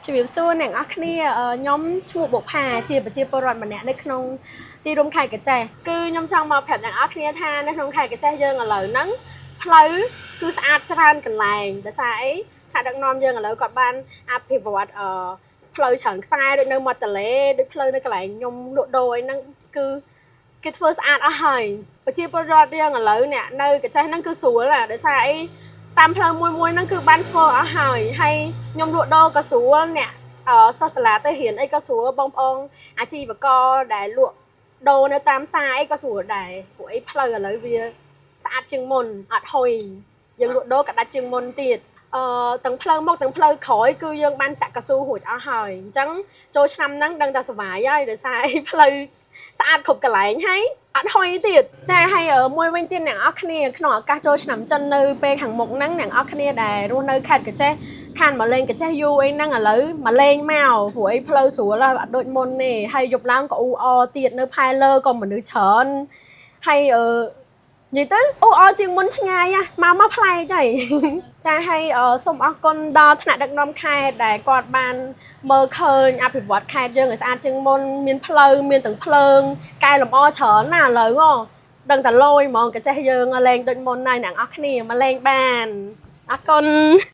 ជំរាបសួរអ្នកនរគ្នាខ្ញុំឈ្មោះបុផាជាប្រជាពលរដ្ឋម្នាក់នៅក្នុងទីរួមខេត្តក្រចេះគឺខ្ញុំចង់មកប្រាប់អ្នកនរគ្នាថានៅក្នុងខេត្តក្រចេះយើងឥឡូវហ្នឹងផ្លូវគឺស្អាតច្រើនកន្លែងដោយសារអីថាដឹកនាំយើងឥឡូវគាត់បានអភិវឌ្ឍអឺផ្លូវច្រើនខ្សែដូចនៅមាត់ទន្លេដូចផ្លូវនៅកន្លែងខ្ញុំលក់ដូរអីហ្នឹងគឺគេធ្វើស្អាតអស់ហើយប្រជាពលរដ្ឋយើងឥឡូវអ្នកនៅក្រចេះហ្នឹងគឺស្រួលណាដោយសារអីតាមផ្លូវមួយមួយហ្នឹងគឺបានធ្វើអស់ហើយហើយខ្ញុំលក់ដូរក៏ស្រួលអ្នកសិស្សសាលាទៅរៀនអីក៏ស្រួលបងប្អូនអាជីវករដែលលក់ដូរនៅតាមផ្សារអីក៏ស្រួលដែរព្រោះអីផ្លូវឥឡូវវាស្អាតជាងមុនអត់ហុយយើងលក់ដូរក៏ដាច់ជាងមុនទៀតទាំងផ្លូវមុខទាំងផ្លូវក្រោយគឺយើងបានចាក់កស៊ូរួចអស់ហើយអញ្ចឹងចូលឆ្នាំហ្នឹងដឹងតែសុបាយហើយដោយសារអីផ្លូវស្អាតគ្រប់កន្លែងហើយអត់ហុយទៀតចាហើយមួយវិញទៀតអ្នកនរគ្នាក្នុងឱកាសចូលឆ្នាំចិននៅពេលខាងមុខហ្នឹងអ្នកនរគ្នាដែលរស់នៅខេត្តក្រចេះខានមកលេងក្រចេះយូរអីហ្នឹងឥឡូវមកលេងមកព្រោះអីផ្លូវស្រួលហើយអត់ដូចមុនទេហើយយប់ឡើងក៏អ៊ូអរទៀតនៅផែលើក៏មនុស្សច្រើនហើយនិយាយទៅអ៊ូអរជាងមុនឆ្ងាយណាមកមកប្លែកហើយ ចាហើយសូមអរគុណដល់ថ្នាក់ដឹកនាំខេត្តដែលគាត់បានមើលឃើញអភិវឌ្ឍខេត្តយើងឲ្យស្អាតជាងមុនមានផ្លូវមានទាំងភ្លើងកែលម្អច្រើនណាស់ឥឡូវហ៎ដឹងតែលយហ្មងក្រចេះយើងលែងដូចមុនហើយអ្នកនរគ្នាមកលេងបានអរគុណ។